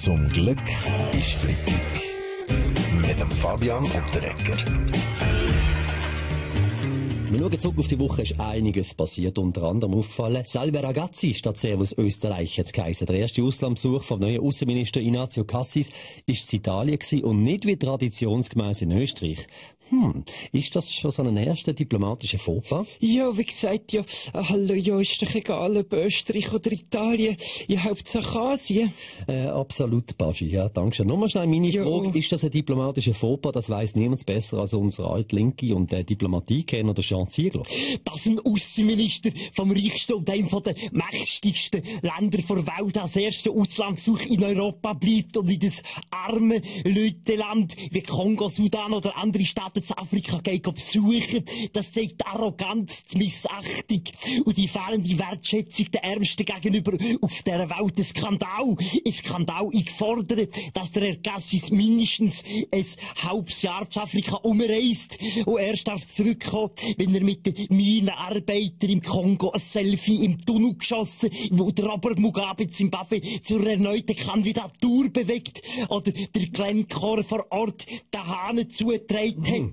Zum Glück ist Freitag. Mit dem Fabian Unterrecker. Wir schauen zurück auf die Woche, ist einiges passiert, unter anderem aufgefallen. Salve Ragazzi statt Servus Österreich hat es geheißen. Der erste Auslandsbesuch vom neuen Außenminister Ignazio Cassis war in Italien und nicht wie traditionsgemäß in Österreich. Ist das schon so ein erster diplomatischer Fauxpas? Ja, wie gesagt, ja, hallo, ja, ist doch egal, ob Österreich oder Italien, ja, Hauptsache Asien. Absolut, Baschi, ja, danke schön. Nochmal schnell meine Frage, ist das ein diplomatischer Fauxpas? Das weiss niemand besser als unser Altlinke und Diplomatiekenner, der Jean Ziegler. Dass ein Außenminister vom reichsten und einem der mächtigsten Länder der Welt als erster Auslandsbesuch in Europa bleibt und in das arme Leuteland wie Kongo, Sudan oder andere Staaten zu Afrika geht besuchen, das zeigt die Arroganz, die Missachtung und die fehlende Wertschätzung der Ärmsten gegenüber auf dieser Welt. Ein Skandal eingefordert, dass der Herr Cassis mindestens ein halbes Jahr zu Afrika umreist und erst darf zurückkommen, wenn er mit den Minenarbeitern im Kongo ein Selfie im Tunnel geschossen, wo der Robert Mugabe Zimbabwe zur erneuten Kandidatur bewegt oder der Glencore vor Ort den Hahn zugetragen hat.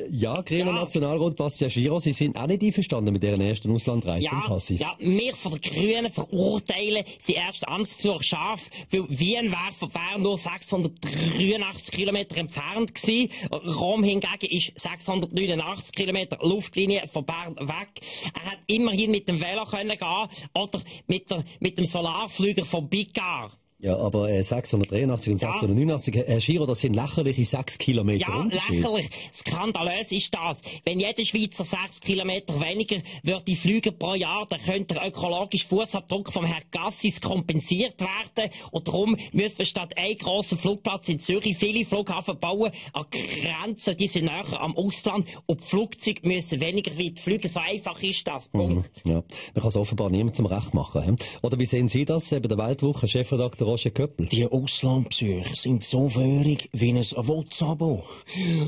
Ja, Grüner Nationalrat Bastian Schiro, Sie sind auch nicht einverstanden mit deren ersten Auslandreise von Cassis. Ja, wir von den Grünen verurteilen seinen ersten Amtsbesuch scharf, weil Wien wäre von Bern nur 683 Kilometer entfernt gewesen. Rom hingegen ist 689 Kilometer Luftlinie von Bern weg. Er hat immerhin mit dem Velo können gehen oder mit dem Solarflüger von Bicar. Ja, aber 683 und 689, Herr Schiro, das sind lächerliche 6 Kilometer Unterschied. Ja, lächerlich. Skandalös ist das. Wenn jeder Schweizer 6 Kilometer weniger würde fliegen pro Jahr, dann könnte der ökologische Fußabdruck vom Herrn Cassis kompensiert werden. Und darum müssen wir statt einem grossen Flugplatz in Zürich viele Flughafen bauen an Grenzen, die sind näher am Ausland. Und die Flugzeuge müssen weniger weit fliegen. So einfach ist das. Punkt. Ja, man kann es offenbar niemand zum Recht machen. Oder wie sehen Sie das bei der Weltwoche, Chefredakteur Roger Köppel? Die Auslandbesuche sind so feurig wie ein WhatsApp-Abo.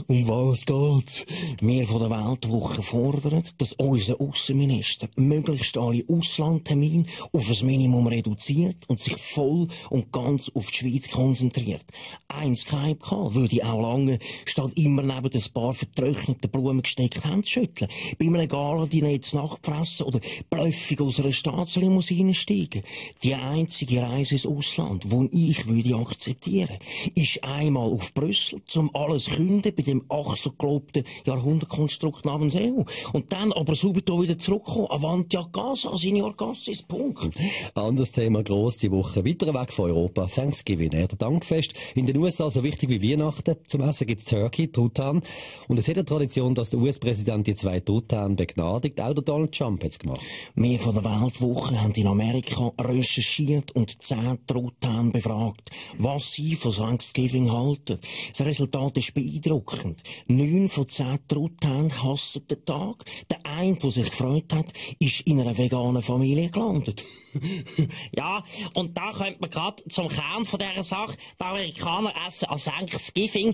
Um was geht's? Wir von der Weltwoche fordern, dass unser Außenminister möglichst alle Auslandtermine auf ein Minimum reduziert und sich voll und ganz auf die Schweiz konzentriert. Ein Skype-Call würde auch lange, statt immer neben ein paar vertrockneten Blumen gesteckt Hände schütteln, bei einem Gala-Diner ins Nachtfressen oder blöffig aus einer Staatslimousine steigen. Die einzige Reise ins Ausland, die ich würde akzeptieren, ist einmal auf Brüssel, um alles zu künden bei dem ach so gelobten Jahrhundertkonstrukt namens EU. Und dann aber subito wieder zurückkommen, Avanti a casa, Signor Cassis, Punkt. Anderes Thema gross die Woche. Weiter weg von Europa. Thanksgiving, der Dankfest. In den USA so wichtig wie Weihnachten. Zum Essen gibt's Turkey, Truthahn. Und es hat eine Tradition, dass der US-Präsident die 2 Truthahn begnadigt. Auch der Donald Trump hat's gemacht. Wir von der Weltwoche haben in Amerika recherchiert und 10 Truthahn befragt, was sie von Thanksgiving halten. Das Resultat ist beeindruckend. 9 von 10 Truthahn hassen den Tag. Der eine, der sich gefreut hat, ist in einer veganen Familie gelandet. Ja, und da kommt man gerade zum Kern von dieser Sache. Die Amerikaner essen an Thanksgiving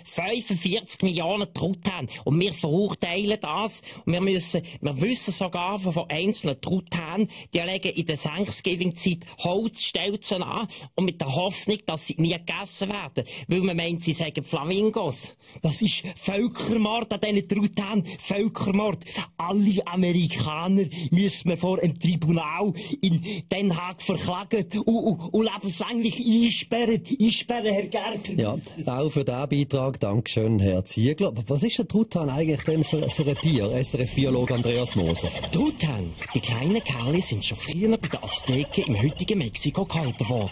45 Millionen Truthahn. Und wir verurteilen das. Und wir wissen sogar von einzelnen Truthahn, die legen in der Thanksgiving-Zeit Holzstelzen an und mit der Hoffnung, dass sie nie gegessen werden. Weil man meint, sie sagen Flamingos. Das ist Völkermord an diesen Truthahn. Völkermord. Alle Amerikaner müssen wir vor einem Tribunal in Den Haag verklagen und lebenslänglich einsperren, Herr Gerber. Ja, auch für diesen Beitrag Dankeschön, Herr Ziegler. Was ist der Truthahn eigentlich denn für ein Tier, SRF-Biologe Andreas Moser? Truthahn, die kleinen Kerle sind schon früher bei den Azteken im heutigen Mexiko gehalten worden.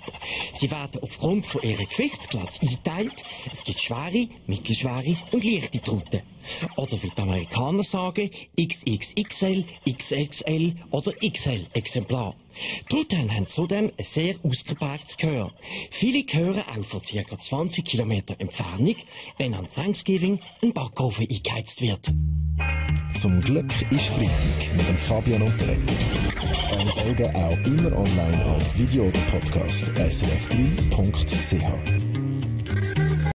Sie werden aufgrund von ihrer Gewichtsklasse eingeteilt. Es gibt schwere, mittelschwere und leichte Truten. Oder wie die Amerikaner sagen, XXXL, XXL oder XL-Exemplar. Truthahn haben zudem ein sehr ausgeprägtes Gehör. Viele hören auch von ca. 20 Kilometer Entfernung, wenn an Thanksgiving ein Backofen eingeheizt wird. Zum Glück ist Freitag mit dem Fabian Unterrecker. Alle Folgen auch immer online als Video oder Podcast. srf3.ch